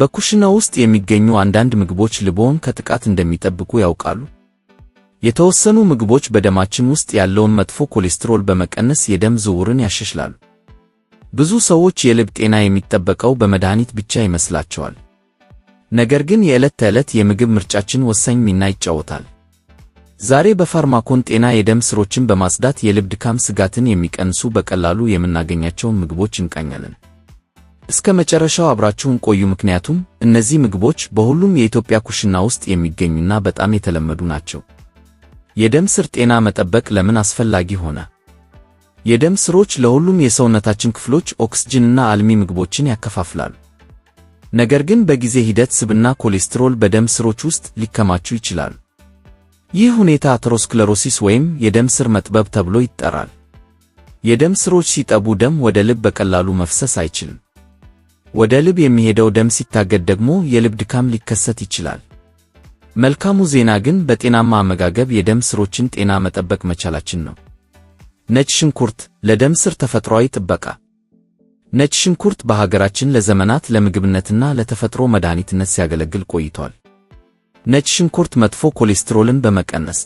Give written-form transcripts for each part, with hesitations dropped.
በኩሽና ውስጥ የሚገኙ አንዳንድ ምግቦች ልብዎን ከጥቃት እንደሚጠብቁ ያውቃሉ? የተወሰኑ ምግቦች በደማችን ውስጥ ያለውን መጥፎ ኮሌስትሮል በመቀነስ የደም ዝውውርን ያሻሽላሉ። ብዙ ሰዎች የልብ ጤና የሚጠበቀው በመድኃኒት ብቻ ይመስላቸዋል። ነገር ግን የዕለት ተዕለት የምግብ ምርጫችን ወሳኝ ሚና ይጫወታል። ዛሬ በፋርማኮን ጤና የደም ስሮችን በማጽዳት የልብ ድካም ስጋትን የሚቀንሱ በቀላሉ የምናገኛቸውን ምግቦች እንቃኛለን። እስከ መጨረሻው አብራችሁን ቆዩ፣ ምክንያቱም እነዚህ ምግቦች በሁሉም የኢትዮጵያ ኩሽና ውስጥ የሚገኙና በጣም የተለመዱ ናቸው። የደም ስር ጤና መጠበቅ ለምን አስፈላጊ ሆነ? የደም ስሮች ለሁሉም የሰውነታችን ክፍሎች ኦክስጅንና አልሚ ምግቦችን ያከፋፍላሉ። ነገር ግን በጊዜ ሂደት ስብና ኮሌስትሮል በደም ስሮች ውስጥ ሊከማቹ ይችላሉ። ይህ ሁኔታ atherosclerosis ወይም የደም ስር መጥበብ ተብሎ ይጠራል። የደም ስሮች ሲጠቡ ደም ወደ ልብ በቀላሉ መፍሰስ አይችልም። ወደ ልብ የሚሄደው ደም ሲታገድ ደግሞ የልብ ድካም ሊከሰት ይችላል። መልካሙ ዜና ግን በጤናማ አመጋገብ የደም ስሮችን ጤና መጠበቅ መቻላችን ነው። ነጭ ሽንኩርት ለደም ስር ተፈጥሯዊ ጥበቃ። ነጭ ሽንኩርት በሀገራችን ለዘመናት ለምግብነትና ለተፈጥሮ መድኃኒትነት ሲያገለግል ቆይቷል። ነጭ ሽንኩርት መጥፎ ኮሌስትሮልን በመቀነስ፣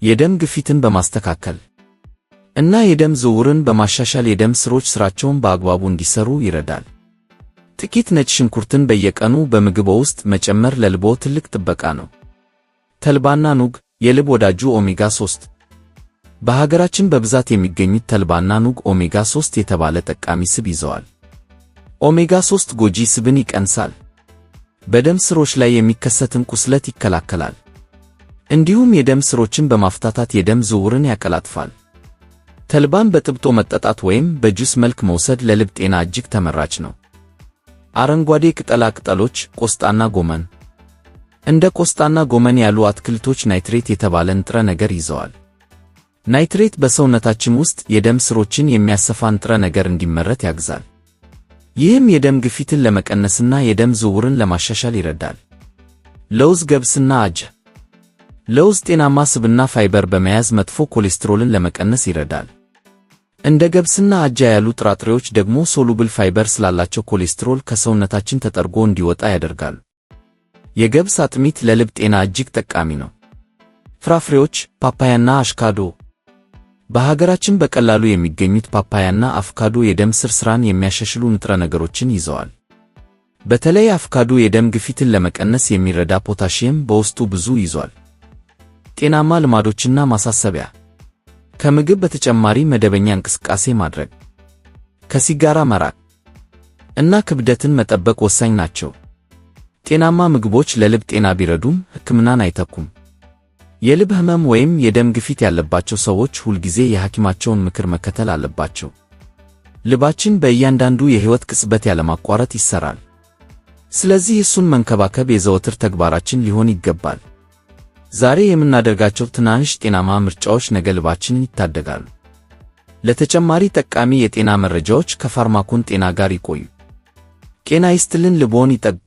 የደም ግፊትን በማስተካከል እና የደም ዝውውርን በማሻሻል የደም ስሮች ስራቸውን በአግባቡ እንዲሰሩ ይረዳል። ጥቂት ነጭ ሽንኩርትን በየቀኑ በምግብዎ ውስጥ መጨመር ለልብዎ ትልቅ ጥበቃ ነው። ተልባና ኑግ የልብ ወዳጁ ኦሜጋ 3። በሀገራችን በብዛት የሚገኙት ተልባና ኑግ ኦሜጋ 3 የተባለ ጠቃሚ ስብ ይዘዋል። ኦሜጋ 3 ጎጂ ስብን ይቀንሳል፣ በደም ስሮች ላይ የሚከሰትን ቁስለት ይከላከላል፣ እንዲሁም የደም ስሮችን በማፍታታት የደም ዝውውርን ያቀላጥፋል። ተልባን በጥብጦ መጠጣት ወይም በጁስ መልክ መውሰድ ለልብ ጤና እጅግ ተመራጭ ነው። አረንጓዴ ቅጠላ ቅጠሎች፣ ቆስጣና ጎመን። እንደ ቆስጣና ጎመን ያሉ አትክልቶች nitrate የተባለ ንጥረ ነገር ይዘዋል። Nitrate በሰውነታችን ውስጥ የደም ስሮችን የሚያሰፋ ንጥረ ነገር እንዲመረት ያግዛል። ይህም የደም ግፊትን ለመቀነስና የደም ዝውውርን ለማሻሻል ይረዳል። ለውዝ፣ ገብስና አጃ። ለውዝ ጤናማ ስብና ፋይበር በመያዝ መጥፎ ኮሌስትሮልን ለመቀነስ ይረዳል። እንደ ገብስና አጃ ያሉ ጥራጥሬዎች ደግሞ soluble fiber ስላላቸው ኮሌስትሮል ከሰውነታችን ተጠርጎ እንዲወጣ ያደርጋሉ። የገብስ አጥሚት ለልብ ጤና እጅግ ጠቃሚ ነው። ፍራፍሬዎች፣ ፓፓያና አቮካዶ። በሀገራችን በቀላሉ የሚገኙት ፓፓያና አቮካዶ የደም ስር ስራን የሚያሻሽሉ ንጥረ ነገሮችን ይዘዋል። በተለይ አቮካዶ የደም ግፊትን ለመቀነስ የሚረዳ ፖታሺየም በውስጡ ብዙ ይዟል። ጤናማ ልማዶችና ማሳሰቢያ፦ ከምግብ በተጨማሪ መደበኛ እንቅስቃሴ ማድረግ፣ ከሲጋራ መራቅ እና ክብደትን መጠበቅ ወሳኝ ናቸው። ጤናማ ምግቦች ለልብ ጤና ቢረዱም ሕክምናን አይተኩም። የልብ ህመም ወይም የደም ግፊት ያለባቸው ሰዎች ሁልጊዜ የሐኪማቸውን ምክር መከተል አለባቸው። ልባችን በእያንዳንዱ የሕይወት ቅጽበት ያለማቋረጥ ይሠራል። ስለዚህ እሱን መንከባከብ የዘወትር ተግባራችን ሊሆን ይገባል። ዛሬ የምናደርጋቸው ትናንሽ ጤናማ ምርጫዎች ነገ ልባችንን ይታደጋሉ። ለተጨማሪ ጠቃሚ የጤና መረጃዎች ከፋርማኮን ጤና ጋር ይቆዩ። ጤና ይስጥልን፣ ልብዎን ይጠብቁ።